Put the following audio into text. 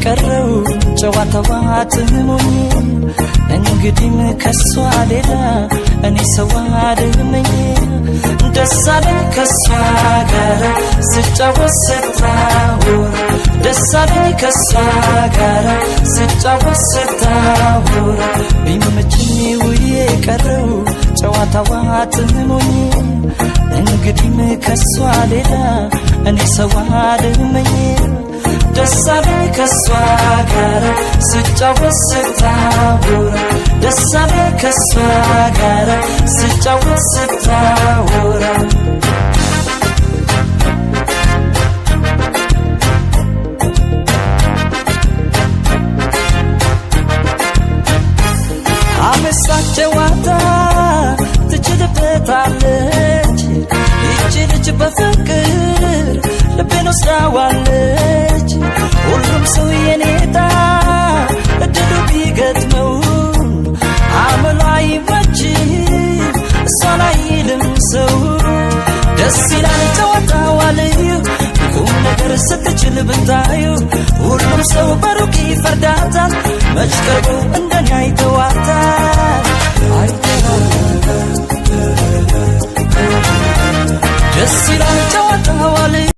ቀረው ጨዋታዋ ጥሞኝ፣ እንግዲህም ከሷ ሌላ እኔ ሰው አልመኝ። ደስ አለኝ ከሷ ጋር ስጫወት ስታወራ፣ ደስ አለኝ ከሷ ጋር ስጫወት ስታወራ። ቢመችኝ ውዬ ቀረው ጨዋታዋ ጥሞኝ፣ እንግዲህም ከሷ ሌላ እኔ ሰው አልመኝ። ደስ አለኝ ከሷ ጋር ስጫወት ስታወራ፣ ደስ አለኝ ከሷ ጋር ስጫወት ስታወራ። አመሳቅ ጨዋታ ትችልበታለች ይቺ ልጅ፣ በፍቅር ልቤን ወስዳዋለች። ሁሉም ሰው የኔታ እድሉ ቢገጥመው አመሏ አይመችም እሷን አይልም ሰው። ደስ ይላል ጨዋታዋ ልዩ፣ ቁም ነገር ስትችል ብታዩ። ሁሉም ሰው በሩቅ ይፈርዳታል፣ መች ቀርቦ